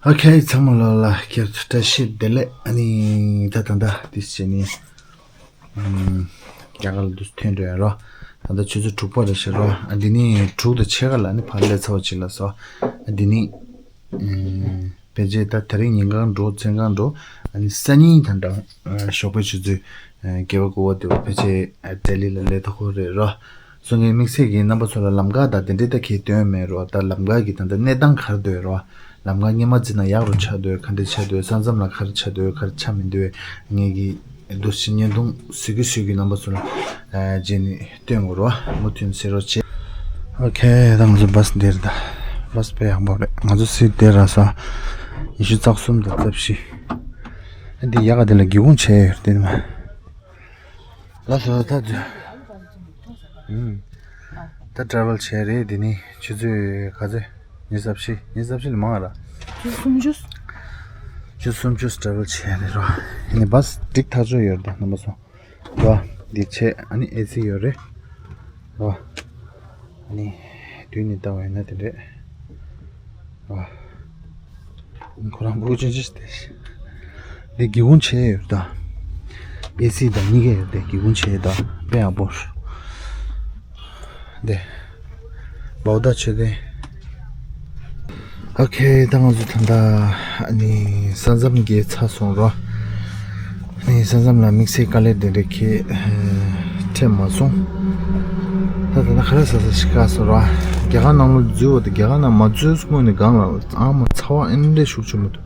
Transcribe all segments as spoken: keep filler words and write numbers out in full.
ཨོ་ཁེ། ཚང་མ་ལོ་ལ་ཁྱེད་བཀྲ་ཤིས་བདེ་ལེགས། ཨ་ནི་ད་ད་ད་དེ་བྱས་ནི་རྒྱ་གར་ལ་འདུག་ཐོན་འགྲོ་ཡ་རོ། ད་ད་ཆུ་ཚོད་དྲུག་པ་རེད་ཤག་རོ། ཨ་འདི་ནི་དྲུག་དང་ཕྱེད་ཀ་ལ་ནི་ཕར་སླེབས་ཚར་བ་ཅིག་ལ་སོ། ཨ་འདི་ནི་ཕལ་ཆེར་ད་དེ་རིང་ཉིན་གང་འགྲོ་མཚན་གང་འགྲོ། ཨ་ནི་སང་ཉིན་ད་ད་ཞོགས་པའི་ཆུ་ཚོད་བརྒྱད་པ་དགུ་པ་དེ་བ་ཕལ་ཆེར་ལྡི་ལི་ལ་སླེབས་ཐུབ་ཀྱི་རེད་རོ། སོ་ངའི་དམིགས་བསལ་གྱི་རྣམ་པ་ཚོ་ལ་ལམ་ཁ་དང་དེ་འདྲའི་ད་གའི་སྟོན་མེད་རོ། ད་ལམ་ཁ་གི་ད་ད་གནས་སྟངས་ག་རེ་འདུག་རོ། ལམ་ཁ་སྔོན་མ་བརྩིས་ན་ཡག་རུ་ཆགས་འདུག་ག་འདྲ་ཆགས་འདུག་ས་མཚམས་ལ་ག་རེ་ཆགས་འདུག་ག་རེ་ཆགས་མི་འདུག་ངས་ཀྱི་འདུག་ཕྱི་བརྙན་ཐུང་གཟིགས་གི་ཞུས་ཀྱི་རྣམ་པ་ཚོ་ལ་རྗེས་ནས་སྟོན་དགོས་རོ། མུ་མཐུད་གཟིགས་རོགས་བྱེད། ཨོ་ཁེ། ད་ང་ཚོ་བཱས་འདིར་ད་བཱས་དཔེ་ཡག་པོ་རེད། ང་ཚོ་སི་ཊི་དེ་ར་ས་ཉི་ཤུ་རྩ་གསུམ་དང་རྩ་བཞི། འདི་ཡག་ག་དེ་ལ་སྒེའུ་ཁུང་བྱས་ཡོད་རེད་དེ་མ། ལགས་སོ། ད་ད་ད་ཊ་རེ་ཝལ་བྱས་རེད། འདི་ནི་ཆུ་ཚོད་ག་ཚོད། ཉི་ཤུ་རྩ་བཞི། ཉི་ཤུ་རྩ་བཞི་ལས་མང་ར། ཆུ་ཚོད་སུམ་ཅུ། ཆུ་ཚོད་སུམ་ཅུ་ཊ་རེ་ཝལ་བྱས་རེད་རོ། ཡིན་ནའི་བཱས་འགྲིག་ཐག་ཆོད་ཡོད་རེད་ད་རྣམ་པ་ཚོ། རོ། འདི་བྱས་ཨ་ནི་ཨེ་སི་ཡོད་རེད་རོ། ཨ་ནི་མདུན་ནས་བལྟ་བ་ཡིན་ན་དེ་འདྲས་རོ། ཁོ་རང་སྤུ་གུ་ཆུང་ཆུང་ཞིག་དེ། འདི་སྒེའུ་ཁུང་བྱས་ཡོད་ད། ཨེ་སི་དང་གཉིས་ཀ་ཡོད་དེ། སྒེའུ་ཁུང་བྱས་ཡོད་ད། དཔེ་ཡག་པོ། འདི་བའུ་ད་ཆོས་དེ། ཨོ་ཁེ། ད་ང་ཚོ་ད་ལྟ་ཨ་ནི་ས་མཚམས་བརྒལ་ཚར་སོང་རོ། ཨ་ནི་ས་མཚམས་ལ་དམིགས་བསལ་དཀའ་ལས་དེ་འདྲ་གི་འཕྲད་མ་སོང་། ད་ད་ལྟ་ཁ་ལག་ཟ་ས་ཞིག་བཀག་སོང་རོ། རྒྱ་གར་ནང་ལོགས་འཛུལ་བ་དེ། རྒྱ་གར་ནང་མ་འཛུལ་སྔོན་ནས་སྒང་ལ་ཨ་མ་ཚ་བ་ཨེ་འདྲ་ཤུགས་ཆེན་པོ་འདུག་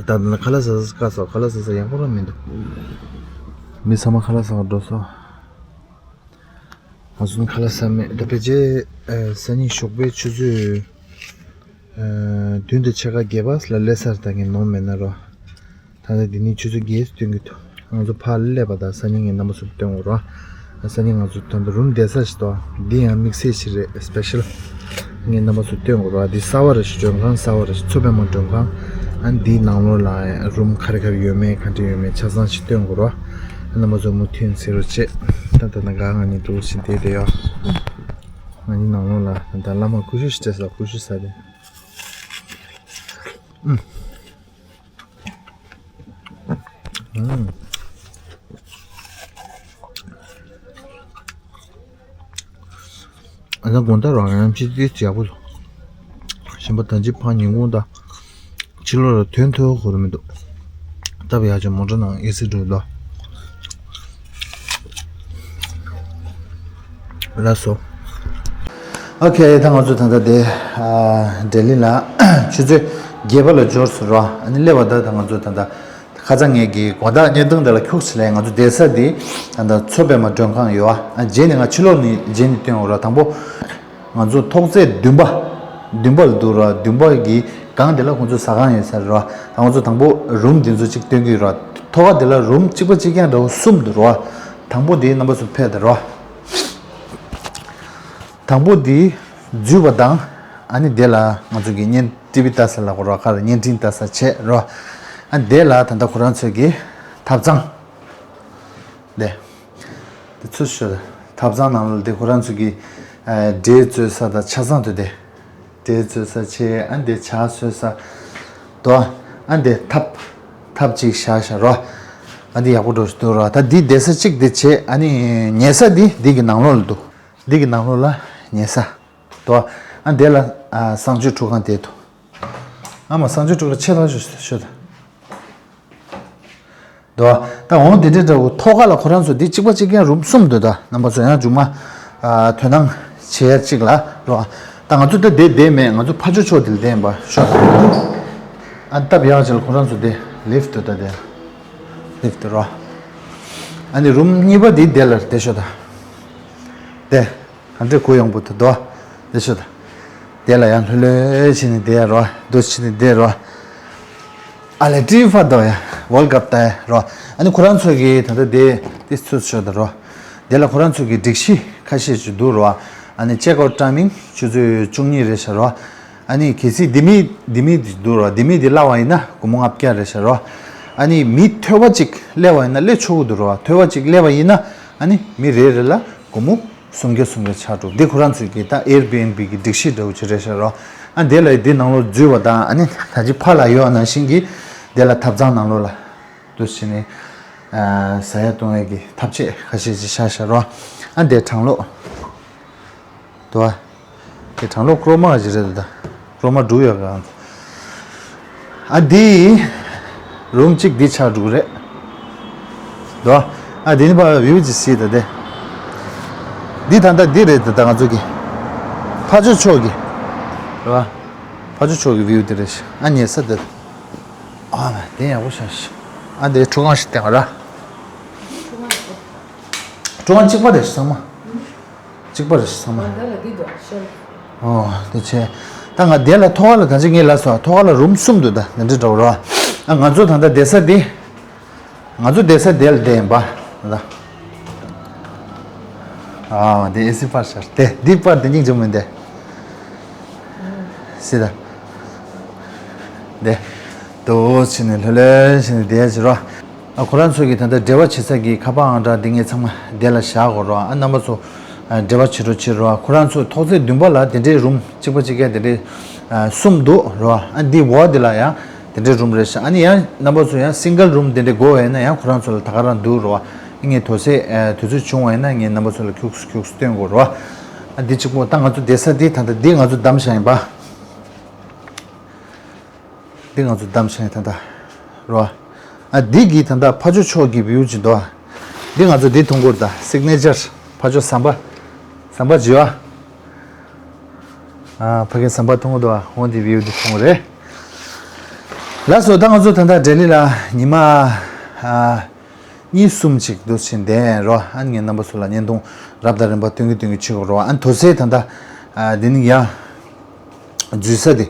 ད་ད་ལྟ་ཁ་ལག་ཟ་ས་བཀག་སོང་། ཁ་ལག་ཟ་ས་ཡག་པོ་རང་མི་འདུག་མི་ཚང་མ་ཁ་ལག་ཟ་བར་འགྲོ་སོང་། ང་ཚོ་ནི་ཁ་ལག་ཟ་མེད། ད་ཕལ་ཆེར་ཨ་སང་ཉིན་ཞོགས་པའི་ཆུ་ཚོད་ཨ་བདུན་དང་ཕྱེད་ཀ་བརྒྱད་པ་ལ་སླེབས་ཚར། ད་ངས་ནོར་མེད་ན་རོ། ད་ལྟ་འདི་ནི་ཆུ་ཚོད་བརྒྱད་སྟོན་གྱི་འདུག་ང་ཚོ་ཕར་སླེབས་པ་དང་སང་ཉིན་ངས་རྣམ་པ་ཚོར་སྟོན་དགོས་རོ། སང་ཉིན་ང་ཚོ་ད་ལྟ་རུམ་བསྡད་ས་ཞིག་འདུག་འདི་ཡང་དམིགས་བསལ་ཞིག་རེད། སི་པེ་ཤལ། ངས་རྣམ་པ་ཚོར་སྟོན་དགོས་རོ། འདི་གསར་པ་རེད་ཤག་མགྲོན་ཁང་གསར་པ་རེད་ཤག་མཚོ་པདྨ་མགྲོན་ཁང་། ཨ་འདིའི་ནང་ལོགས་ལ་རུམ་ག་རེ་ག་རེ་ཡོད་མེད་ག་འདྲ་ཡོད་མེད་ཆ་ཚང་ཞིག་སྟོན་དགོས་རོ། རྣམ་པ་ཚོ་མུ་མཐུད་གཟིགས་རོགས་བྱེད། ད་ད་ད་ག་ང་གཉིས་འདུག་ཕྱིན་བསྡད་དེ་ཡོད། ང་གཉིས་ནང་ལོགས་ལ་ད་བླ་མ་ཀུ་ཤུ་ཞིག་སྤྲད་ས། ཀུ་ཤུ་ཟ་དེ། ཨུམ། ཨུམ། ཨ་ད་དགོང་དག་རང་ཡང་ཕྱི་དེ་ཡག་པོ་ལ། ཞིམ་པ་ད་ཅི་ཕ་ཉིན་གུང་ད། ཕྱི་ལོགས་ལ་ཐོན་ཐུབ་ཁོ་ར་མི་འདུག་སྟབས་ཡག་ཅིག་མོ་ཊ་ནང་ཨེ་སི་འགྲོ་ལ། ལགས་སོ། ཨོ་ཁེ། ད་ང་ཚོ་ད་ལྟ་དེ་ཨ་ལྡི་ལི་ལ་ཆུ་ཚོད་བརྒྱད་པ་ལ་འབྱོར་སོང་རོ། ཨ་ནི་སླེབས་པ་ད་ད་ང་ཚོ་ད་ལྟ་ཁ་སང་ངས་ཀྱི་དགོང་དག་བརྙན་ཐུང་དེ་ལ་ཁྱུག་ཙམ་ལས། ང་ཚོ་བསྡད་ས་དེ་ད་ལྟ་མཚོ་པདྨ་མགྲོན་ཁང་ཡོད་ཨ། རྗེས་ནས་ང་ཕྱི་ལོགས་ནས་རྗེས་ནས་སྟོན་འོ་རོ། དང་པོ་ང་ཚོ་ཐོག་བརྩེགས་བདུན་པ། བདུན་པ་ལ་འདུག་རོ། བདུན་པ་གི་སྒང་དེ་ལ་ཁོང་ཚོ་ཟ་ཁང་ཡོད་ས་རེད་རོ། ད་ང་ཚོ་དང་པོ་རུམ་འདི་ཚོ་གཅིག་སྟོན་གྱི་ཡོད་རོ། ཐོག་ཁ་དེ་ལ་རུམ་གཅིག་པ་གཅིག་རྐྱང་འདྲ་བོ་གསུམ་འདུག་རོ། དང་པོ་དེ་རྣམ་པ་ཚོ་ཕེབས་དང་རོ། དང་པོ་དེ་འཛུལ་བ་དང་། ཨ་ནི་དེ་ལ་ང་ཚོ་གི་བརྙན་ཊི་ཝི་ལྟ་ས་ལ་གོ་རོ། ཁར་བརྙན་འཕྲིན་ལྟ་ས་བྱས་རོ། ཨ་ནི་དེ་ལ་ད་ལྟ་ཁོ་རང་ཚོ་གི་ཐབ་ཚང་། དེ། དེ་ཚུར་ཤོད། ཐབ་ཚང་ནང་ལ་དེ་ཁོ་རང་ཚོ་གི་ཨ་འབྲས་བཙོས་ས་དང་ཆ་ཚང་དུ་དེ། འབྲས་བཙོས་ས་བྱས། ཨ་ནི་དེ་ཇ་བཟོས་ས་དོ། ཨ་ནི་དེ་ཐབ། ཐབ་ཅིག་བཞག་བཞག་རོ། ཨ་ནི་དེ་ཡག་པོ་འགྲོ་འདུག་རོ། ད་འདི་བསྡད་ས་གཅིག་དེ་བྱས། ཨ་ནི་ཉལ་ས་འདི་འདི་གི་ནང་ལོགས་ལ་འདུག་འདི་གི་ནང་ལོགས་ལ་ཉལ་ས་དོ། ཨ་ནི་དེ་ལ་ཨ་གསང་སྤྱོད་ཁྲུས་ཁང་དེ་འདུག་ཨ་མ་གསང་སྤྱོད་ཁྲུས་ཁང་ཕྱེད་ལྷག་ཤོད་ཤོད་ད། དོ། ད་འོང་དེ་འདྲའི་འདྲ་བོ་ཐོག་ཁ་ལ་ཁོ་རང་ཚོ་འདི་གཅིག་པ་གཅིག་རྐྱང་རུམ་གསུམ་འདུག་ད་རྣམ་པ་ཚོ་ཡང་མཇུག་མ་ཨ་དོ་སྣང་བྱེད་ཡ་གཅིག་ལ་རོ། ད་ང་ཚོ་ད་བསྡད་བསྡད་མེད། ང་ཚོ་ཕར་ཕྱོགས་ཕྱོགས་དེ་ལ་བསྡད་ཡིན་པ་ཤོད། ཨ་སྟབས་ཡག་ཅིག་ལ་ཁོ་རང་ཚོ་དེ་ལིཕ་ཊི་ད་དེ་ལིཕ་ཊི་རོ། ཨ་ནི་རུམ་གཉིས་པ་དེ་དེ་ལ་དེ་ཤོད་ད། དེ། ག་འདྲས་གུ་ཡངས་པོ་དེ་དོ། དེ་ཤོད་ད། དེ་ལ་ཡང་ལྷོད་ལྷོད་བྱས་ནས་བསྡད་རོ། འདུག་བྱས་ནས་བསྡད་རོ། ཨ་ལེ་ཊི་ཝི་ཕར་དོ་ཡ། ཝོལ་ཀབ་ལྟ་ཡ་རོ། ཨ་ནི་ཁོ་རང་ཚོ་གི་ད་ལྟ་དེ་དེ་ཚུར་ཤོད་ད་རོ། དེ་ལ་ཁོ་རང་ཚོ་གི་སྒྲིག་གཞི་ཁ་ཤས་ཅིག་འདུག་རོ། ཨ་ནི་ཅེག་ཨའུཊ་ཊའི་མིང་ཆུ་ཚོད་བཅུ་གཉིས་རེད་ཤག་རོ། ཨ་ནི་གལ་སྲིད་ལྡེ་མིག་ལྡེ་མིག་འདུག་རོ། ལྡེ་མིག་འདི་བརླག་པ་ཡིན་ན་སྒོར་མོ་ལྔ་བརྒྱ་རེད་ཤག་རོ། ཨ་ནི་མི་ཐོལ་པ་ཅིག་སླེབས་པ་ཡིན་ན་སླེབས་ཆོག་གི་འདུག་རོ། ཐོལ་པ་ཅིག་སླེབས་པ་ཡིན་ན་ཨ་ནི་མི་རེ་རེ་ལ་སྒོར་མོ་སུམ་བརྒྱ་སུམ་བརྒྱ་ཆགས་འགྲོ། འདི་ཁོ་རང་ཚོའི་གི་ད་ཨེར་བི་ཨེན་བི་གི་སྒྲིག་གཞི་འདྲ་བོ་ཅིག་རེད་ཤག་རོ། ཨ་དེ་ལ་འདི་ནང་ལོགས་འཛུལ་བ་དང་ཨ་ནི་ད་ཅི་ཕར་ལ་ཡོད་ནང་བཞིན་གྱི་དེ་ལ་ཐབ་ཚང་ནང་ལོགས་ལ་འདུག་བྱས་ནས་ཟ་ཡ་བཏུང་ཡ་གི་ཐབ་ཆས་ཁ་ཤས་ཅིག་བཞག་བཞག་རོ། ཨ་དེ་གྲང་གློག་འདུག་ཨ། དེ་གྲང་གློག་ཀྲོ་མ་ཞིག་རེད་འདུག་ད་ཀྲོ་མ་འབྲུག་ཡོད་ག་ཨ་འདི་རུམ་གཅིག་འདི་ཆགས་འགྲོ་གི་རེད། འདུག་ཨ་འདི་ནི་ཕ་བིའུ་ཅིག་སྲིད་ད་དེ། འདི་ད་ལྟ་འདི་རེད་ད་ལྟ་ང་ཚོ་གི་ཕ་ཇོ་ཕྱོགས་ཀྱི་རེད་བ། ཕ་ཇོ་ཕྱོགས་ཀྱི་བིའུ་འདི་རེད་ཤག་ཨ་ཉལ་ས་འདི། ཨ་མ་དེ་ཡག་པོ་ཤག་ཤག་ཨ་འདི་ཁྲུ་གང་ཞིག་བསྟན་ར། ཁྲུ་གང་གཅིག་པ་རེད་ཤག་ཚང་མ། གཅིག་པ་རེད་ཤག་ཚང་མ། ཨོ་དེ་བྱས། ད་ང་དེ་ལ་ཐོག་ཁ་ལ་ད་ཅི་ངས་ལབ་སོང་ཐོག་ཁ་ལ་རུམ་གསུམ་འདུག་ད་འདི་འདྲ་འདྲ་བོ་ར། ཨ་ང་ཚོ་ད་ལྟ་བསྡད་ས་འདི། ང་ཚོ་བསྡད་ས་དེ་ལ་བསྡད་ཡིན་པ། ད་ཨ་དེ་ཨེ་སི་པར་ཤར་དེ་འདི་པར་དེ་སྙིང་རྗེ་མོ་འདི། སི་ད། དེ། དོ་ཕྱིན་ནས་ལྷོད་ལྷོད་ཕྱིན་ནས་བསྡད་ཟེར་རོ། ཨ་ཁོ་རང་ཚོ་གི་ད་ལྟ་འབྲེལ་བ་བྱེད་ས་གི་ཁ་པར་ཨང་གྲངས་འདི་ངས་ཚང་མ་དེ་ལ་བཞག་གོ་རོ། ཨ་རྣམ་པ་ཚོ་འབྲེལ་བ་བྱེད་རོགས་བྱེད་རོ། ཁོ་རང་ཚོ་ཐོག་བརྩེགས་བདུན་པ་ལ་དེ་འདྲའི་རུམ་གཅིག་པ་གཅིག་རྐྱང་དེ་འདྲའི་གསུམ་འདུག་རོ། ཨ་འདི་འོག་དེ་ལ་ཡང་དེ་འདྲའི་རུམ་རེད་ཤག་ཨ་ནི་ཡང་རྣམ་པ་ཚོ་ཡང་སིང་གལ་རུམ་དེ་འདྲའི་དགོས་པ་ཡིན་ན་ཡང་ཁོ་རང་ཚོ་ལ་ད་ག་རང་འདུག་རོ། ཨ་ངས་དུས་ཚོད་དུས་ཚོད་བྱུང་བ་ཡིན་ན་ངས་རྣམ་པ་ཚོ་ལ་ཁྱུག་ཁྱུག་སྟོན་དགོས་རོ། ཨ་འདི་གཅིག་པོ་ད་ང་ཚོ་བསྡད་ས་འདི་ད་ལྟ་འདི་ང་ཚོ་བདམས་བཞག་ཡིན་པ། འདི་ང་ཚོ་བདམས་ཤིང་ད་ལྟ་རོ། ཨ་འདི་གི་ད་ལྟ་ཕ་ཇོ་ཕྱོགས་ཀྱི་བིའུ་ཅིག་འདུག་འདི་ང་ཚོ་འདི་མཐོང་གི་རེད་ད་སིག་ནེ་ཅར་ཕ་ཇོ་ཟམ་པ། ཟམ་པ་ཇི་བ། ཨ་ཕ་གི་ཟམ་པ་མཐོང་གི་འདུག་འོ་འདི་བིའུ་འདི་མཐོང་གི་རེད། ལགས་སོ་ད་ང་ཚོ་ད་ལྟ་ལྡི་ལི་ལ་ཉི་མ་ཨ་གཉིས་གསུམ་ཅིག་འདུག་ཕྱིན་བསྡད་རོ། ཨ་ངས་རྣམ་པ་ཚོ་ལ་བརྙན་ཐུང་རབ་དང་རིམ་པ་སྟོན་གི་སྟོན་གི་བྱེད་དགོས་རོ། ཨ་དོ་ཚེ་ད་ལྟ་ཨ་འདི་ནི་ཡ། འཛུལ་ས་དེ།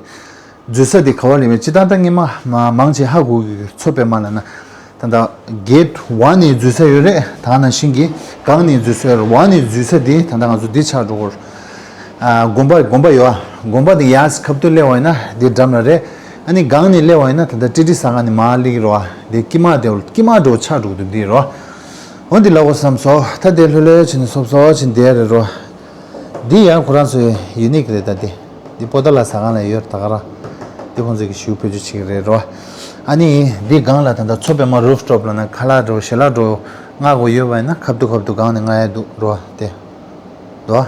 འཛུལ་ས་དེ་ག་བ་ལས་མེད་སྤྱི་བཏང་ད་སྔོན་མ་མ་མང་ཆེ་ཧ་གོ་གི་མཚོ་པདྨ་ལ་ན། ད་ལྟ་གེ་ཊི་ཝན་ནས་འཛུལ་ས་ཡོད་རེད་ད་ག་ནང་བཞིན་གྱི་སྒང་ནས་འཛུལ་ས་ཡོད་རེད། ཝན་ནས་འཛུལ་ས་དེ་ད་ལྟ་ང་ཚོ་འདི་ཆགས་འགྲོ་གི་རེད། ཨ་དགོན་པ་དགོན་པ་ཡོད་ཨ། དགོན་པ་དེ་ཡར་ཁ་ཐུག་སླེབས་པ་ཡིན་ན་འདི་འགྲམ་ལ་རེད། ཨ་ནི་སྒང་ནས་སླེབས་པ་ཡིན་ན་ད་ལྟ་ཀྲི་ཀྲི་ཟ་ཁང་ནས་མར་སླེབས་ཀྱི་རེད་བ། དེ་དཀྱིལ་མ་དེ་དཀྱིལ་མ་འགྲོ་ཆགས་འགྲོ་གི་འདུག་འདི་རེད་བ། འོ་འདི་ལབ་དགོས་བསམ་སོང་། ད་དེ་ལྷོད་ལྷོད་བྱས་ནས་སོབ་སོབ་བྱས་ནས་བསྡད་རེད་རོ། འདི་ཡང་ཁོ་རང་ཚོའི་ཡུ་ནིག་རེད་ད་དེ། འདི་པོ་ཏཱ་ལ་ཟ་ཁང་ལ་ཡོད་ད་ག་ར། འདི་ཁོང་ཚོ་གི་ཞུ་བེད་སྤྱོད་བྱེད་ཀྱི་རེད་རོ། ཨ་ནི་འདི་སྒང་ལ་ད་ལྟ་མཚོ་པདྨ་རུབ་ཊོབ་ལ་ན་ཁ་ལག་འགྲོ་ཞལ་ལག་འགྲོ་མངག་དགོས་ཡོད་པ་ཡིན་ན་ཁ་ཐུག་ཁ་ཐུག་སྒང་ནས་མངག་ཡ་འདུག་རོ་དེ། འདུག་ཨ།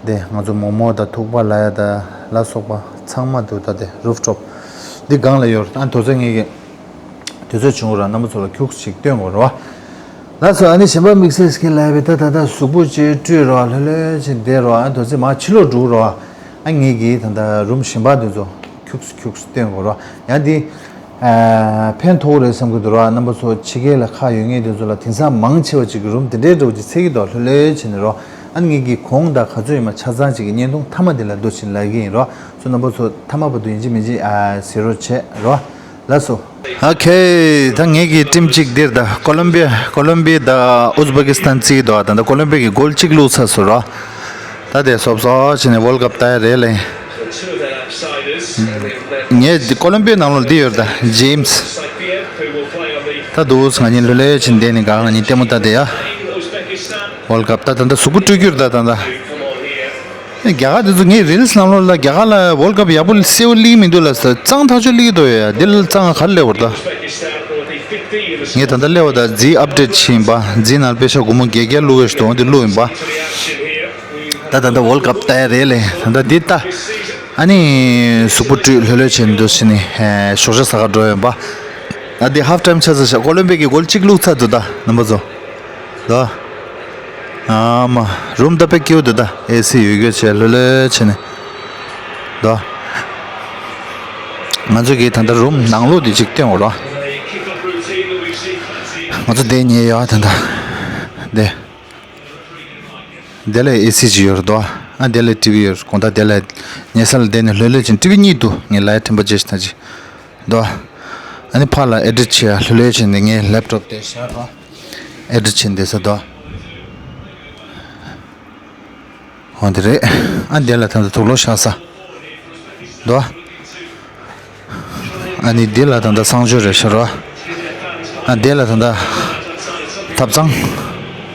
དེ་ང་ཚོ་མོག་མོག་དང་ཐུག་པ་ལ་ཡ་དང་ལ་སོགས་པ་ཚང་མ་འདུག་ད་དེ་རུབ་ཊོབ། འདི་སྒང་ལ་ཡོད་ཨ་དོ་ཚེ་ངེད་ཀྱི། དུས་ཚོད་བྱུང་ར་རྣམ་པ་ཚོ་ལ་ཁྱུག་ཅིག་སྟོན་དགོས་རོ། ལགས་སོ་ཨ་ནི་གཞན་པ་དམིགས་བསལ་སྐད་ལབ་པའི་ད་ད་ད་གཟུགས་པོ་ཅིག་བཀྲུས་རོ་ལྷོད་ལྷོད་ཅིག་བསྡད་རོ་ཨ་དོ་ཚེ་མ་ཕྱི་ལོགས་འགྲོ་རོ། ཨ་ངེད་ཀྱིས་ད་ད་རུམ་གཞན་པ་དེ་ཚོ་ཁྱུག་ཁྱུག་སྟོན་དགོས་རོ། ཡང་འདི་ཕན་ཐོགས་རེད་བསམ་གི་འདུག་རོ། རྣམ་པ་ཚོ་ཕྱི་རྒྱལ་ལ་ཁག་ཡོད་མཁན་དེ་ཚོ་ལ་དེང་སང་མང་ཆེ་བ་ཅིག་གི་རུམ་དེ་འདྲའི་འདྲ་བོ་ཅིག་འཚོལ་གི་འདུག་ལྷོད་ལྷོད་བྱས་ནས་རོ། ཨ་ངེད་ཀྱིས་གོང་དང་ག་ཚོད་ཡིན་མ་ཆ་ཚང་ཅིག་གི་བརྙན་ཐུང་མཐའ་མ་དེ་ལ་འདུག་ཕྱིན་ལབ་ཀྱི་ཡིན་རོ། ཚོ་རྣམ་པ་ཚོ་མཐའ་མ་བར་དུ་ཡིན་གཅིག་མིན་གཅིག་ཨ་གཟིགས་རོགས་བྱེད་རོ། ལགས་སོ། ཨོ་ཁེ། ད་ངེད་ཀྱི་ཊིམ་གཅིག་འདིར་ད་ཀོ་ལོམ་བི་ཡ་ཀོ་ལོམ་བི་ཡ་དང་ཨུ་ཛི་བེ་ཀི་སི་ཐན་རྩིས་འདུག་ད་ད་ཀོ་ལོམ་བི་ཡ་གི་གོལ་གཅིག་བླུགས་ཚར་སོང་ར། ད་དེ་སོབ་སོབ་བྱས་ནས་ཝོལ་ཀབ་ལྟ་ཡ་རེད་ལེ། ངས་ཀོ་ལོམ་བི་ཡ་ནང་ལོགས་འདི་ཡོད་ད་ཇེམ་སི། ད་འདུག་ང་གཉིས་ལྷོད་ལྷོད་བྱས་ནས་བསྡད་ནས་གང་ང་གཉིས་ལྟད་མོ་ལྟ་དེ་ཡ། ཝོལ་ཀབ་ད་ད་ད་གཟུགས་པོ་བཀྲུས་རྒྱུར་ད་ད་ད། རྒྱ་གར་དེ་ཚོ་ངའི་རིལ་སི་ནང་ལོགས་ལ་རྒྱ་གར་ལ་ཝོལ་ཀབ་ཡག་པོ་གསལ་པོ་སླེབས་མི་འདུག་ལ་ཟེར། གཙང་ཐག་ཆོད་སླེབས་འདུག་ཡ། འདི་ལ་གཙང་ག་རེ་སླེབས་པ་རེད་ད། ངས་ད་ལྟ་སླེབས་པ་ད་རྫིའི་ཨབ་ཌེཊ་བྱས་ཡིན་པ། རྫིའི་ནང་དཔེ་ཤག་སྒོར་མོ་བརྒྱད་བརྒྱ་བླུགས་ཡོད་ཞིག་འདུག་འདི་བླུགས་ཡིན་པ། ད་ད་ལྟ་ཝོལ་ཀབ་ལྟ་ཡ་རེད་ལེ། ད་ལྟ་འདི་ལྟ། ཨ་ནི་གཟུགས་པོ་བཀྲུས་ལྷོད་ལྷོད་བྱས་འདུག་ཕྱིན་ནས་ཞོགས་ཇ་ཟ་ག་འགྲོ་ཡིན་པ། ད་འདི་ཧབ་ཊའིམ་ཆགས་ཚར་ཤག་ཀོ་ལོམ་བི་ཡ་གི་གོལ་གཅིག་བླུགས་ཚར་འདུག་ད་རྣམ་པ་ཚོ། ལོ། ཨ་མ། རུམ་ད་དཔེ་སྐྱིད་པོ་འདུག་ད། ཨེ་སི་ཡོད་རྒྱུ་བྱས་ལྷོད་ལྷོད་བྱས་ནས། ལོ། ང་ཚོ་གིས་ད་ལྟ་རུམ་ནང་ལོགས་འདི་གཅིག་སྟོན་དགོས་རོ། ང་ཚོ་འདི་ཉལ་ཡོད་ད་ད། འདི། འདི་ལ་ཨེ་སི་ཅིག་ཡོད་རེད་དོ། ཨ་འདི་ལ་ཊི་ཝི་ཡོད་རེད། དགོང་དག་འདི་ལ་ཉལ་ས་ལ་བསྡད་ནས་ལྷོད་ལྷོད་བྱས་ནས་ཊི་ཝི་གཉིས་འདུག་ངས་ལའེ་ཊི་ཊེམ་པ་ཅེར་ཞིག་ད་ཅིག་དོ། ཨ་ནི་ཕར་ལ་ཨེ་ཌིཊ་བྱེད་ཡ་ལྷོད་ལྷོད་བྱས་ནས་ངའི་ལེབ་ཊོབ་དེ་བཞག་རོགས། ཨེ་ཌིཊ་བྱེད་འདི་ས་དོ། འོ་འདི་རེད། ཨ་འདི་ལ་ད་ལྟ་དུག་ལོག་བཞག་ས་དོ། ཨ་ནི་འདི་ལ་ད་ལྟ་གསང་སྤྱོད་རེད་ཤག་རོ། ཨ་འདི་ལ་ད་ལྟ་ཐབ་ཚང་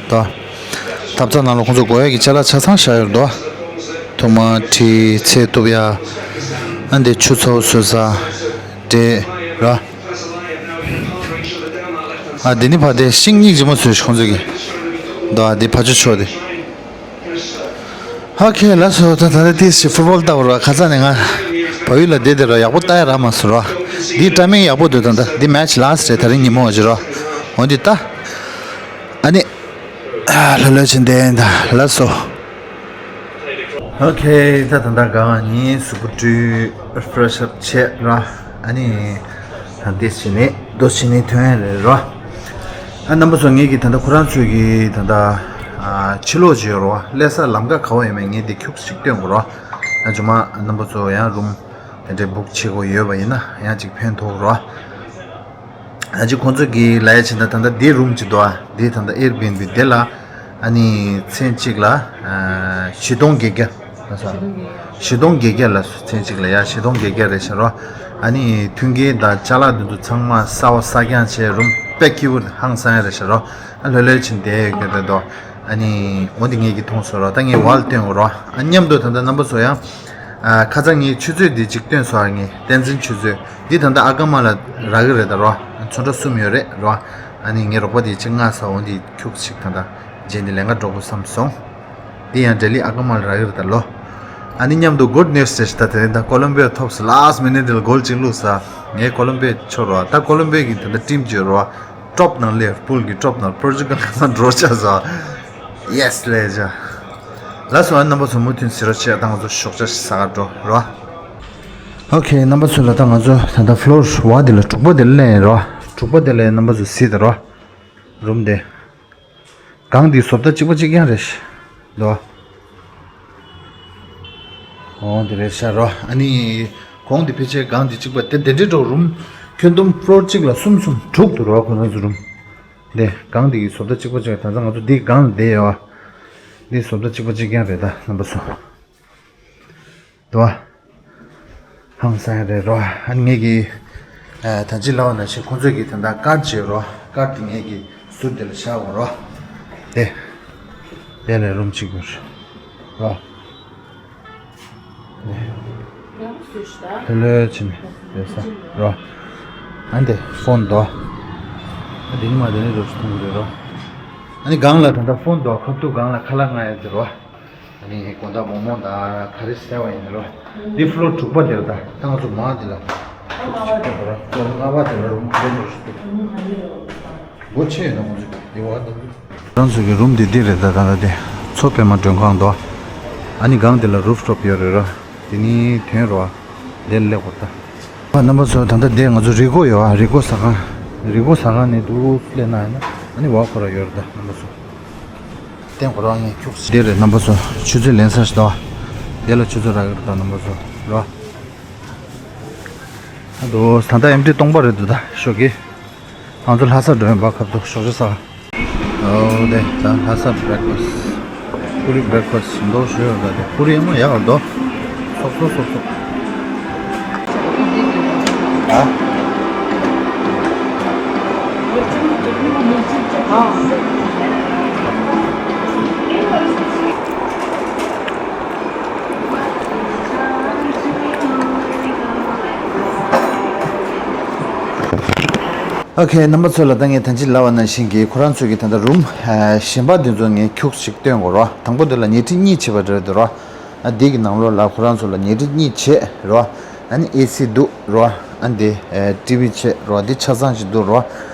དོ། ཐབ་ཚང་ནང་ལ་ཁོང་ཚོ་དགོས་ཡ་གི་ཅ་ལག་ཆ་ཚང་བཞག་ཡོད་རེད་དོ། ཐོག་མ་ཁྲི་ཚེ་གཏུབ་ཡ། ཨ་འདི་ཆུ་ཚོད་བཟོ་ས་འདྲེ་ར། ཨ་འདི་ནི་ཕ་དེ་ཤིང་སྙིགས་ཇི་མ་བཟོས་ཤིག་ཁོང་ཚོ་གི། འདུག་ཨ་འདི་ཕ་ཆུ་ཆོ་དེ། ཨོ་ཁེ་ལགས་སོ། ད་ད་ལྟ་ཏིས་ཤི་ཕུཊ་བོལ་ལྟ་བར་བ་ཁ་ཚ་ནས་ང་བལ་ཡུལ་ལ་བསྡད་དེ་ར་ཡག་པོ་ལྟ་ཡ་རག་མ་སོང་ར། འདི་ཊའི་མིང་ཡག་པོ་འདུག་ད་ལྟ་འདི་མེ་ཆི་ལ་སི་ཊི་རེད། ད་རིང་ཉིན་མོ་བ་ཅི་ར། འོ་འདི་ལྟ། ཨ་ནི། ལྷོད་ལྷོད་ཕྱིན་བསྡད་ད་ལགས་སོ། ཨོ་ཁེ། ད་ད་ལྟ་གང་ཉིན་གཟུགས་པོ་བཀྲུས་ཕེ་རེ་ཤི་ཨབ་བྱས་ར། ཨ་ནི་ད་འདི་བྱས་ནས་རྡོ་བྱས་ནས་ཐོན་ཡ་རེད་ར། ཨ་རྣམ་པ་ཚོ་ངེད་ཀྱི་ད་ལྟ་ཁོ་རང་ཚོའི་གི་ད་ལྟ་ཨ་ཕྱི་ལོགས་ཅིག་ཡོད་ར། སླེབས་ས་ལམ་ཁ་ག་བ་ཡོད་མེད་ངས་འདི་ཁྱུག་ཅིག་སྟོན་དགོས་ར། ཨ་ཇོ་མ་རྣམ་པ་ཚོ་ཡང་རུམ་དེ་འདྲའི་བུག་བྱེད་དགོས་ཡོད་པ་ཡིན་ན་ཡང་ཅིག་ཕན་ཐོགས་ར། ད་ཅི་ཁོང་ཚོ་གིས་ལབ་ཡ་ཕྱིན་ད་ད་ལྟ་འདི་རུམ་ཅིག་འདུག་ཨ། འདི་ད་ལྟ་ཨེར་བི་ཨེན་བི་འདི་ལ་ཨ་ནི་མཚན་གཅིག་ལ་ཨ་བཞི་སྟོང་བརྒྱད་བརྒྱ་ལ་སོང་། བཞི་སྟོང་བརྒྱད་བརྒྱ་ལ་མཚན་གཅིག་ལ་ཡ་བཞི་སྟོང་བརྒྱད་བརྒྱ་རེད་ཤག་རོ། ཨ་ནི་མཐུན་རྐྱེན་དང་ཅ་ལག་འདི་ཚོ་ཚང་མ་གསར་པ་གསར་རྐྱང་བྱས། རུམ་དཔེ་སྐྱིད་པོ་ཧང་སང་ཡ་རེད་ཤག་རོ། ཨ་ལྷོད་ལྷོད་ཕྱིན་བསྡད་ཡོད་ཀྱི་རེད་དོ། ཨ་ནི་འོ་འདི་ངེད་ཀྱིས་མཐོང་སོང་རོ། ད་ངས་བལ་སྟོན་དགོས་རོ། ཨ་མཉམ་དུ་ད་ལྟ་རྣམ་པ་ཚོ་ཡང་ཨ་ཁ་སང་ངས་ཆུ་ཚོད་འདི་གཅིག་སྟོན་སོང་། ཨ་ངས་བསྟན་འཛིན་ཆུ་ཚོད་འདི་ད་ལྟ་ཨ་ཀ་མ་ལ་རག་གི་རེད་ད་རོ། ཚོན་ཁྲ་གསུམ་ཡོད་རེད་རོ། ཨ་ནི་ངའི་རོགས་པ་དེ་ཅིག་མངགས་སོང་། འོ་འདི་ཁྱུག་ཅིག་ད་ལྟ་རྗེས་འདི་ལེན་ག་འགྲོ་དགོས་བསམ་སོང་། འདི་ཡང་ལྡི་ལི་ཨ་ཀ་མ་ལ་རག་གི་རེད་ད་ལོ། ཨ་ནི་མཉམ་དུ་གུཌ་ནིའུ་སི་རེད་ཤག་ད་དེ་རིང་ད་ཀོ་ལོམ་བི་ཡ་ཐོབ་སོང་། ལཱ་སི་ཊི་མི་ནིཊ་ལ་གོལ་གཅིག་བླུགས་ས། ངའི་ཀོ་ལོམ་བི་ཡ་ཆོར་རོ། ད་ཀོ་ལོམ་བི་ཡ་གི་ད་ལྟ་ཊིམ་ཅིག་ཡོད་རོ། ཊོབ་ནང་སླེབས། པུལ་གྱི་ཊོབ་ནང་། པོར་ཅུ་གལ་ཁ་སང་འགྲོ་ཆགས་སོང་། ཡེ་སི་ལབ་བྱས། ལགས་སོ། ཨ་རྣམ་པ་ཚོ་མུ་མཐུད་གཟིགས་རོགས་བྱེད། ད་ང་ཚོ་ཞོགས་ཇ་ཞིག་ཟ་ག་འགྲོ་རོ། ཨོ་ཁེ། རྣམ་པ་ཚོ་ལ་ད་ང་ཚོ་ད་ལྟ་ཕློར་བ་དེ་ལ་དྲུག་པ་དེ་ལ་སླེབས་ཡིན་རོ། དྲུག་པ་དེ་ལ་རྣམ་པ་ཚོ་གཟིགས་དང་རོ། རུམ་དེ། སྒང་དེ་བཟོ་ལྟ་གཅིག་པ་གཅིག་རྐྱང་རེད་ཤག་འདུག་ཨ། འོ་འདི་རེད་ཤག་རོ། ཨ་ནི་གོང་དེ་ཕལ་ཆེར་སྒང་དེ་གཅིག་པ་དེ་དེ་འདྲའི་འགྲོ། རུམ་ཁྱོན་བསྡོམས་ཕློར་གཅིག་ལ་གསུམ་གསུམ་དྲུག་འདུག་རོ། ཁོ་རང་ཚོ་རུམ་དེ་སྒང་དེ་གི་བཟོ་ལྟ་གཅིག་པ་གཅིག་ད་ལྟ་ང་ཚོ་འདི་སྒང་ལ་བསྡད་ཡོད། འདི་བཟོ་ལྟ་གཅིག་པ་གཅིག་རྐྱང་རེད་ད་རྣམ་པ་ཚོ། འདུག་ཨ། ཧང་སང་རེད་རོ། ཨ་ནི་ངེད་ཀྱིས་ཨ་ད་ཅི་ལབ་པ་ནང་བཞིན་ཁོང་ཚོས་ཀྱིས་ད་ལྟ་ཀར་ཌི་བྱས་རོ། ཀར་ཌི་དེ་ངེད་ཀྱིས་ཟུར་དེ་ལ་བཞག་དགོས་རོ། དེ། དེ་ལས་རུམ་གཅིག་དགོས་རོ། དེ། ལྷོད་ལྷོད་བྱས་ནས་བསྡད་ས་རོ། ཨ་འདི་ཕོན་འདུག་ཨ། འདི་ནི་མ་དེ་ནི་རོ་ཞིག་མཐོང་གི་རེད་རོ། ཨ་ནི་སྒང་ལ་ད་ལྟ་ཕོན་འདུག་ཨ། ཁ་ཐུག་སྒང་ལ་ཁ་ལག་མངག་ཡ་དེ་རོ། ཨ་ནི་དགོང་དག་མོག་མོག་དང་ག་རེ་ཟ་བ་ཡིན་རོ། འདི་ཕློར་དྲུག་པ་དེ་རེད་ད། ད་ང་ཚོ་མར་འདི་ལ་ཐུག་ཅིག་སྟོན་པ་ར། ཕློར་ལྔ་པ་དེ་ལ་རུམ་དེ་འདྲ་ཞིག་འདུག་སྒོ་ཕྱེ་ཡོད་ན་ཁོང་ཚོས་འདི་བ་འདུག་ཁོ་རང་ཚོ་གི་རུམ་འདི་འདི་རེད་ད། ད་ད་དེ་མཚོ་པདྨ་མགྲོན་ཁང་འདུག་ཨ་ནི་སྒང་འདི་ལ་རུབ་ཊོབ་ཡོད་རེད་ར། དེ་ནི་ཐོན་རོ། དེ་ལ་སླེབས་དགོས་ད། ཨ་རྣམ་པ་ཚོ་ད་ལྟ་འདི་ང་ཚོ་རི་མགོ་ཡོད་ཨ། རི་མགོ་ཟ་ཁང་། རི་མགོ་ཟ་ཁང་ནས་འདུག་སླེབས་ན་ཡིན་ན་ཨ་ནི་བ་ཁོ་ར་ཡོད་རེད་ད་རྣམ་པ་ཚོ། བསྟན་གོ་རང་ངས་ཁྱུག་ཙམ། འདི་རེད་རྣམ་པ་ཚོ། ཆུ་ཚོད་ལེན་ས་ཞིག་འདུག་དེ་ལ་ཆུ་ཚོད་རག་གི་རེད་ད་རྣམ་པ་ཚོ་རོ། ཨ་འདུག་ད་ལྟ་ཨེམ་ཊི་སྟོང་པ་རེད་འདུག་ད་ཞོགས་ཀྱི། ང་ཚོ་ལྷ་སར་འགྲོ་ཡིན་པ། ཁ་ཐུག་ཞོགས་ཇ་ཟ། ཨོ་དེ་ད་ལྷ་ས་བྷི་རེག་ཕ་སི། ཕུ་རི་བྷི་རེག་ཕ་སི་མདོག་ཞུ་ཡོད་ད། དེ་ཕུ་རི་ཡང་མ་ཡག་རེད་དོ། སོབ་སོབ་སོབ་སོབ། ཨ། ཨོ་ཁེ། རྣམ་པ་ཚོ་ལ་ད་ངས་ད་ཅི་ལབ་པ་ནང་བཞིན་གྱི་ཁོ་རང་ཚོ་གི་ད་ལྟ་རུམ་ཨ་གཞན་པ་འདི་ཚོ་ངས་ཁྱུག་ཅིག་སྟོན་དགོས་རོ། དང་པོ་འདི་ལ་ཉལ་ཁྲི་གཉིས་བྱས་པ་འདྲ་འདུག་རོ། ཨ་འདི་གི་ནང་ལོགས་ལ་ཁོ་རང་ཚོ་ལ་ཉལ་ཁྲི་གཉིས་བྱས་རོ། ཨ་ནི་ཨེ་སི་འདུག་རོ། ཨ་འདི་ཨ་ཊི་བི་བྱས་རོ། འདི་ཆ་ཚང་ཞིག་འདུག་རོ།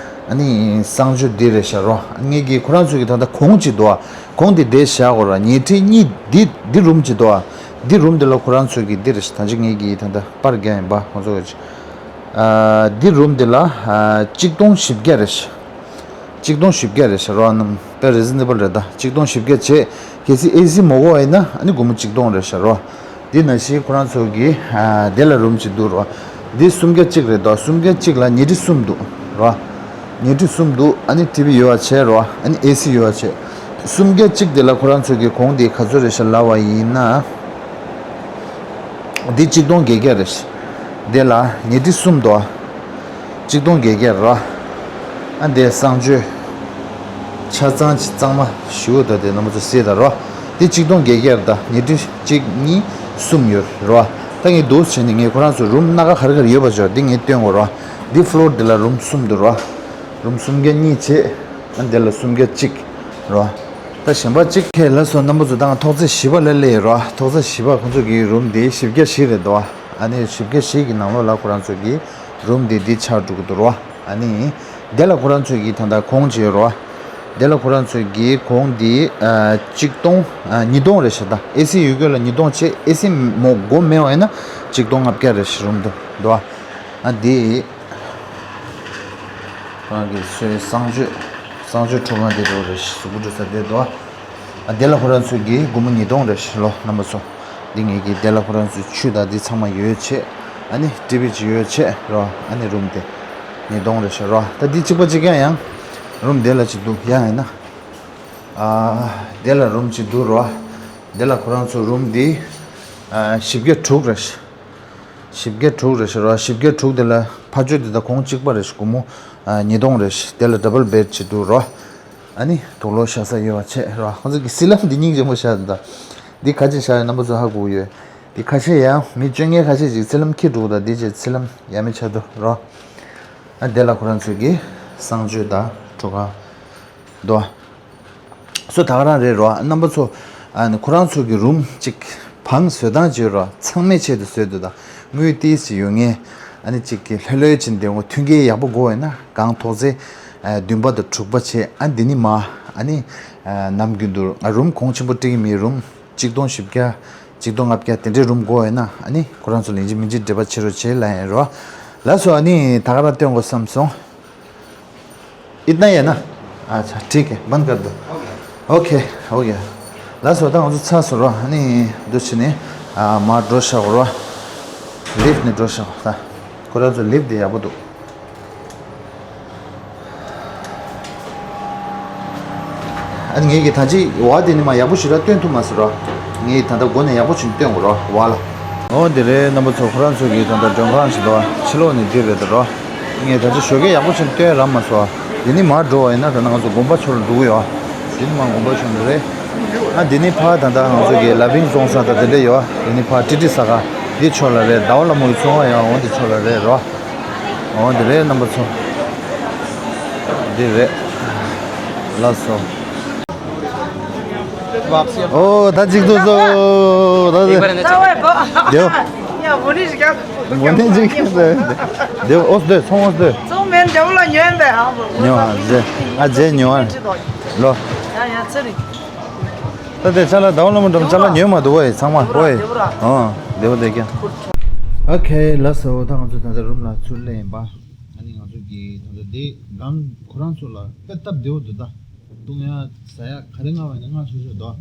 ཨ་ནི་གསང་སྤྱོད་འདི་རེད་ཤག་རོ། ཨ་ངས་གི་ཁོ་རང་ཚོ་གི་ད་ལྟ་གོང་ཅིག་འདུག་ཨ། གོང་འདི་བསྡད་བཞག་གོ་ར། ཉལ་ཁྲི་གཉིས་འདི་འདི་རུམ་ཅིག་འདུག་ཨ། འདི་རུམ་འདི་ལ་ཁོ་རང་ཚོ་གི་འདི་རེད་ཤག་ད་ཅི་ངས་གི་ད་ལྟ་པར་རྒྱག་ཡིན་པ་ཁོང་ཚོ་གི། ཨ་འདི་རུམ་འདི་ལ་ཨ་གཅིག་སྟོང་བཞི་བརྒྱ་རེད་ཤག་གཅིག་སྟོང་བཞི་བརྒྱ་རེད་ཤག་རོ། ཨ་ནི་དཔེ་རི་ཛི་ན་བལ་རེད་ད། གཅིག་སྟོང་བཞི་བརྒྱ་བྱས། གལ་སྲིད་ཨེ་སི་མ་དགོས་པ་ཡིན་ན་ཨ་ནི་སྒོར་མོ་གཅིག་སྟོང་རེད་ཤག་རོ། འདི་ནང་བཞིན་ཁོ་རང་ཚོ་གི་ཨ་དེ་ལ་རུམ་གཅིག་འདུག་རོ། འདི་སུམ་བརྒྱ་གཅིག་རེད་དོ། སུམ་བརྒྱ་གཅིག་ལ་ཉལ་ཁྲི་གསུམ་འདུག་རོ། ཉལ་ཁྲི་གསུམ་འདུག་ཨ་ནི་ཊི་བི་ཡོད་པ་བྱས་རོ། ཨ་ནི་ཨེ་སི་ཡོད་པ་བྱས། སུམ་བརྒྱ་གཅིག་དེ་ལ་ཁོ་རང་ཚོ་གི་གོང་དེ་ག་ཚོད་རེད་ཤག་ལབ་པ་ཡིན་ན། འདི་གཅིག་སྟོང་བརྒྱད་བརྒྱ་རེད། དེ་ལ་ཉལ་ཁྲི་གསུམ་འདུག་གཅིག་སྟོང་བརྒྱད་བརྒྱ་ར། ཨ་འདི་གསང་སྤྱོད་ཆ་ཚང་གཅིག་གཙང་མ་ཞུ་ད། དེ་རྣམ་པ་ཚོ་གཟིགས་ད་རོ། འདི་གཅིག་སྟོང་བརྒྱད་བརྒྱ་རེད། ད་ཉལ་ཁྲི་གཅིག་གཉིས་གསུམ་ཡོད་རེད་བ། ད་ངས་འདུག་བྱས་ནས་ངས་ཁོ་རང་ཚོ་རུམ་སྣ་ཁ་ག་རེ་ག་རེ་ཡོད་པ་ཅོ་འདི་ངས་སྟོན་དགོས་རེད་བ། འདི་ཕློར་འདི་ལ་རུམ་གསུམ་འདུག་རེད་བ། རུམ་སུམ་བརྒྱ་གཉིས་བྱས། ཨ་འདི་ལ་སུམ་བརྒྱ་གཅིག་རེད་བ། ད་གཞན་པ་གཅིག་ཁེ་ལ་སོ་རྣམ་པ་ཚོ་ད་ང་ཐོག་བརྩེགས་བཞི་པ་ལ་སླེབས་ཡོད་རེད་བ། ཐོག་བརྩེགས་བཞི་པ་ཁོང་ཚོ་གི་རུམ་འདི་བཞི་བརྒྱ་བཞི་རེད་འདུག་བ། ཨ་ནི་བཞི་བརྒྱ་བཞི་གི་ནང་ལོགས་ལ་ཁོ་རང་ཚོ་གི་རུམ་འདི་འདི་ཆགས་འགྲོ་གི་འདུག་རེད་བ། ཨ་ནི། དེ་ལ་ཁོ་རང་ཚོས་ཀྱི་ད་ལྟ་གོང་བྱས་རོ། དེ་ལ་ཁོ་རང་ཚོས་ཀྱི་གོང་འདི་ཨ་གཅིག་སྟོང་ཨ་ཉིས་སྟོང་རེད་ཤག་ད་ཨེ་སི་ཡོད་དགོས་ལ་ཉིས་སྟོང་བྱས། ཨེ་སི་མོ་སྒོ་མེད་པ་ཡིན་ན་གཅིག་སྟོང་ལྔ་བརྒྱ་རེད་ཤག་རུམ་དུ་འདུག་ཨ། ཨ་འདི་ཁོ་རང་གི་སོའི་གསང་སྤྱོད་གསང་སྤྱོད་ཁྲུས་ཁང་དེ་འདྲ་རེད་ཤག་གཟུགས་པོ་འགྲོ་ས་དེ་འདུག་ཨ། ཨ་དེ་ལ་ཁོ་རང་ཚོས་ཀྱི་སྒོར་མོ་ཉིས་སྟོང་རེད་ཤག་ལོ་རྣམ་པ་ཚོ། འདི་ངེད་ཀྱི་དེ་ལ་ཁོ་རང་ཚོའི་ཆུ་དང་འདི་ཚང་མ་ཡོད་བྱས། ཨ་ནི་ཊི་ཝི་ཅིག་ཡོད་བྱས་རོ། ཨ་ནི་རུམ་དེ་ཉིས་སྟོང་རེད་ཤག་རོ། ད་འདི་གཅིག་པ་གཅིག་རྐྱང་ཡང་རུམ་དེ་ལ་ཅིག་འདུག་ཡང་ཡིན་ན། ཨ་དེ་ལ་རུམ་ཅིག་འདུག་རོ། དེ་ལ་ཁོ་རང་ཚོ་རུམ་འདི་ཨ་བཞི་བརྒྱ་དྲུག་རེད་ཤག་བཞི་བརྒྱ་དྲུག་རེད་ཤག་རོ། བཞི་བརྒྱ་དྲུག་དེ་ལ་ཕ་ཆོས་དེ་དང་གོང་གཅིག་པ་རེད་ཤག་སྒོར་མོ་ཨ་ཉིས་སྟོང་རེད་ཤག་དེ་ལ་ཌབ་བལ་བེཌ་ཅིག་འདུག་རོ། ཨ་ནི་དུག་ལོག་བཞག་ས་ཡོད་པ་བྱས་རོ། ཁོང་ཚོ་གི་སི་ལམ་འདི་སྙིང་རྗེ་མོ་བཞག་འདུག་འདི་ཁ་ཆེ་བཞག་ཡོད་རྣམ་པ་ཚོ་ཧ་གོ་ཡོད། འདི་ཁ་ཆེ་ཡང་མི་སྤྱོད་མཁན་ཁ་ཆེ་ཅིག་སི་ལམ་ཁྱི་འདུག་ད་འདི་ཅིག་སི་ལམ་ཡ་མི་ཆ་འདུག་རོ། ཨ་དེ་ལ་ཁོ་རང་ཚོས་ཀྱི་གསང་སྤྱོད་དང་ཁྲུས་ཁང་འདུག་ཨ། སོ་ད་ག་རང་རེད་རོ། རྣམ་པ་ཚོ་ཨ་ནི་ཁོ་རང་ཚོ་གི་རུམ་གཅིག་བང་བཟོ་སྟངས་བྱས་རོ། ཚང་མའི་ཆེད་དུ་བཟོས་འདུག་ད་དངུལ་ཏིས་ཅིག་ཡོད་མཁན་ཨ་ནི་གཅིག་གི་ལྷོད་ལྷོད་ཅིག་འདེམ་དགོས། མཐུན་རྐྱེན་ཡག་པོ་དགོས་ཡོད་ན་གང་ཐོག་ཚེ་བདུན་པ་དང་དྲུག་པ་བྱས། ཨ་འདི་ནི་མ་ཨ་ནི་ནམ་རྒྱུན་དུ་ང་རུམ་གོང་ཆེན་པོ་སྤྲད་ཀྱི་མེད། རུམ་གཅིག་སྟོང་བཞི་བརྒྱ་གཅིག་སྟོང་ལྔ་བརྒྱ་དེ་འདྲའི་རུམ་དགོས་ཡོད་ན་ཨ་ནི་ཁོ་རང་ཚོ་ལན་གཅིག་མིན་གཅིག་འབྲེལ་བ་བྱེད་རོགས་བྱེད་ལབ་ཡིན་རོ། ལགས་སོ། ཨ་ནི་ད་ག་རང་སྟོན་དགོས་བསམ་སོང་། इतना ही है ना? अच्छा, ठीक है, बंद कर दो। ओके, हो गया। ལགས་སོ། ད་ང་ཚོ་ཚར་སོང་རོ། ཨ་ནི་འདུག་བྱས་ནས་ཨ་མར་འགྲོ་བཞག་རོ། ལིཕ་ནས་འགྲོ་བཞག་ད་ཁོ་རང་ཚོ་ལིཕ་དེ་ཡག་པོ་འདུག་ཨ་ནི་ངེད་ཀྱིས་ད་ཅི་བ་དེ་ནི་མ་ཡག་པོ་ཞེ་དྲག་སྟོན་ཐུབ་མ་སོང་རོ། ངས་ད་ལྟ་སྒོ་ནས་ཡག་པོ་ཞིག་སྟོན་དགོས་རོ་བ་ལ། འོ་དེ་རེད་རྣམ་པ་ཚོ། ཁོ་རང་ཚོ་གི་ད་ལྟ་མགྲོན་ཁང་ཞིག་འདུག་བ། ཕྱི་ལོགས་ནས་འདི་རེད་ད་རོ། ངས་ད་ཅི་ཞོགས་ཀས་ཡག་པོ་ཞིག་སྟོན་རག་མ་སོང་། དེ་ནི་མར་འགྲོ་བ་ཡིན་ན་ད་ནང་ཚོ་དགོན་པ་ཕྱོགས་ལ་འགྲོ་གི་ཡོད། དེ་ནི་མ་དགོན་པ་ཕྱོགས་འགྲོ་རེད། ཨ་དེ་ནི་ཕ་ད་ལྟ་ང་ཚོ་གི་ལ་ཕིང་བཙོང་ས་དང་དེ་འདྲ་ཡོད། དེ་ནི་ཕ་ཀྲི་ཀྲི་ས་ག་འདི་ཕྱོགས་ལ་རེད། ཟླ་བ་ལྷ་མོ་གི་ཚོང་བ་ཡང་འོ་འདི་ཕྱོགས་ལ་རེད་རོ། འོ་འདི་རེད་རྣམ་པ་ཚོ། འདི་རེད། ལགས་སོ། ཨོ་ད་ཅིག་ཏུ་སོ། ད་ད། ད་བས་པ། ཡ་འོ་ནི་ཞིག་ཡ། འོ་ནི་ཅིག་ཏུ་སོ། དེ་ཨོ་སྡོད་ཚོང་ཨོ་སྡོད། ཚོང་མེད་འདྲ་བོ་ལ་ཉོས་པས་ཧ་མོ། ཉོ་ཨ་ཟེ། ཨ་ཟེ་ཉོ་ཨ། ལོ། ཡ་ཡ་ཚེ་རིང་། ད་དེ་ཅ་ལག་ཟླ་བ་ལྷ་མོ་འགྲོ་ཅ་ལག་ཉོས་མ་འདུག་བས་ཚང་མ་ཧོ་ཡ། འོ་དེ་བོ་དེ་ཀྱང་། ཨོ་ཁེ་ལགས་སོ། ད་ང་ཚོ་ད་ལྟ་རུམ་ལ་ཚུར་སླེབས་ཡིན་པ། ཨ་ནི་ང་ཚོ་གི་ད་ལྟ་དེ་སྒང་ཁོ་རང་ཚོ་ལ་དཔེ་སྟབས་བདེ་བོ་འདུག་ད་བཏུང་ཡ་ཟ་ཡ་ག་རེ་མངགས་པ་ཡིན་ན་མངགས་ཆོག་ཆོག་འདུག་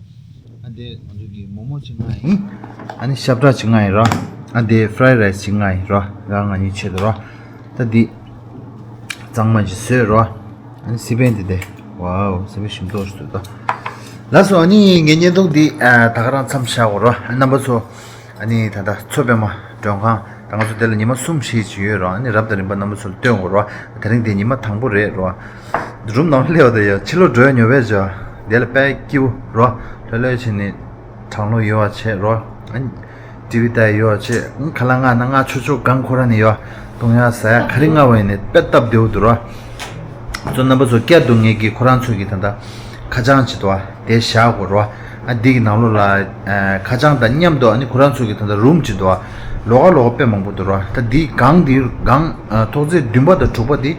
ཨ་དེ་ང་ཚོ་གི་མོག་མོག་ཅིག་མངགས་ཡིན། ཨ་ནི་ཤབ་ཏྲ་ཅིག་མངགས་ཡིན་ར། ཨ་དེ་ཕ་རའི་རའི་སི་ཅིག་མངགས་ཡིན་ར། ང་ང་གཉིས་ཆེད་དུ་ར། ད་འདི་གཙང་མ་ཅིག་བཟོས་ར། ཨ་ནི་སི་པན་འདི་དེ། ཝའོ། སི་པན་ཞིམ་ཏོག་ཞིག་འདུག་ད། ལགས་སོ། ཨ་ནི་ངའི་བརྙན་ཐུང་འདི་ཨ་ད་ག་རང་མཚམས་བཞག་གོ་ར། རྣམ་པ་ཚོ། ཨ་ནི་ད་ལྟ་མཚོ་པདྨ་མགྲོན་ཁང་། ད་ང་ཚོ་དེ་ལ་ཉི་མ་གསུམ་བཞི་ཅིག་ཡོད་ར། ཨ་ནི་རབ་དང་རིམ་པ་རྣམ་པ་ཚོ་ལ་སྟོན་དགོས་ར། དེ་རིང་དེ་ཉི་མ་དང་པོ་རེད་ར། རུམ་ནང་སླེབས་པ་དང་ཡ་ཕྱི་ལོགས་འགྲོ་ཡ་ཉོ་བས་བྱ། དེ་ལ་དཔེ་སྐྱིད་པོ་ར། ལྷོད་ལྷོད་བྱས་ནས་གྲང་གློག་ཡོད་པ་བྱས་ར། ཨ་ནི་ཊི་ཝི་ལྟ་ཡ་ཡོད་པ་བྱས། ཨ་ནི་ཁ་ལག་མངགས་ན་མངགས་ཆོག་ཆོག་སྒང་ཁོ་རང་ནས་ཡོད། བཏུང་ཡ་ཟ་ཡ་ག་རེ་མངགས་པ་ཡིན་ནའི་དཔེ་སྟབས་བདེ་བོ་འདུག་ར། ཚོ་རྣམ་པ་ཚོ་བསྐྱར་དུ་ངེད་ཀྱིས་ཁོ་རང་ཚོ་གི་ད་ལྟ་ཁ་བྱང་ཅིག་འདུག་བ། དེ་བཞག་དགོས་རེད་བ། ཨ་འདི་གི་ནང་ལོགས་ལ་ཨ་ཁ་བྱང་དང་མཉམ་དུ་ཨ་ནི་ཁོ་རང་ཚོ་གི་ད་ལྟ་རུམ་ཅིག་འདུག་བ། ལོགས་ཀ་ལོགས་ཀ་དཔེ་མང་པོ་འདུག་རེད་བ། ད་འདི་སྒང་འདི་སྒང་ཨ་ཐོག་བརྩེགས་བདུན་པ་དང་དྲུག་པ་འདི་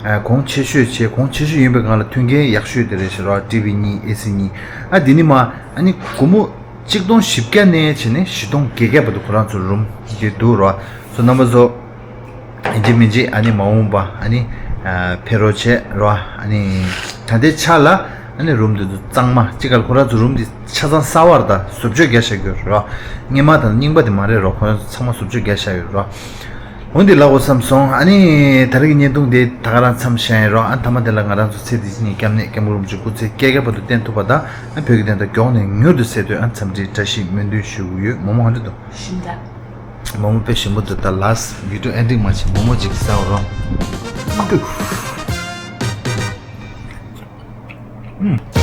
ཨ་གོང་ཆེ་ཤོས་བྱས། གོང་ཆེ་ཤོས་ཡིན་པའི་སྒང་ལ་མཐུན་རྐྱེན་ཡག་ཤོས་དེ་རེད་ཤག་རེད་བ། ཊི་ཝི་གཉིས། ཨེ་སི་གཉིས། ཨ་འདི་ནི་མ་ཨ་ནི་སྒོར་མོ་གཅིག་སྟོང་བཞི་བརྒྱ་ནས་བྱས་ནས་བཞི་སྟོང་བརྒྱད་བརྒྱ་བར་དུ་ཁོ་རང་ཚོ་རུམ་འདི་འདུག་རེད་བ། སོ་རྣམ་པ་ཚོ། ཡིན་གཅིག་མིན་གཅིག་ཨ་ནི་མ་འོངས་པ་ཨ་ནི་ཨ་ཕེབས་རོགས་བྱེད་རོགས། ཨ་ནི་ད་ལྟའི་ཆ་ལ་ཨ་ནི་རུམ་འདི་ཚོ་གཙང་མ་གཅིག་ག་ལ་ཁོ་རང་ཚོ་རུམ་འདི་ཆ་ཚང་གསར་པ་རེད། ད་བཟོ་བཅོས་རྒྱག་བཞག་གི་ཡོད་རོགས། སྔོན་མ་དང་རྙིང་པ་དེ་མ་རེད་རོགས། ཁོ་རང་ཚོ་ཚང་མ་བཟོ་བཅོས་རྒྱག་བཞག་ཡོད་རོགས། འོ་འདི་ལབ་དགོས་བསམ་སོང་། ཨ་ནི་ད་རེས་ཀྱི་བརྙན་ཐུང་འདི་ད་ག་རང་མཚམས་བཞག་ཡིན་རོགས། ཨ་ནི་མཐའ་མ་དེ་ལ་ང་རང་ཚོ་ཚེ་འདི་ཕྱི་གཉིས་སྐྱབས་གནས་སྐྱབས་མགོན་རིན་པོ་ཆེ་སྐུ་ཚེ་བསྐལ་བརྒྱ་བར་དུ་བརྟན་ཐུབ་པ་དང་། ཨ་བོད་ཀྱི་བདེན་མཐའ་མགྱོགས་ནས་མྱུར་དུ་གསལ་དོན། ཨ་འཚམས་འདྲིའི་བཀྲ་ཤིས་སྨོན་འདུན་ཞུ་གི་ཡོད། མོག་མོག་ཧ་འདྲ་འདུག་ཞིམ་ད། མོག་མོག་དཔེ་ཞིམ་པོ་འདུག་ད་ལཱསི་ཝི་ཌི་ཡོ་ཨེན་ཌིང་མ་བྱེད། མོག་མོག་ཅིག་ཟ་འོ་རོགས། ཨུམ།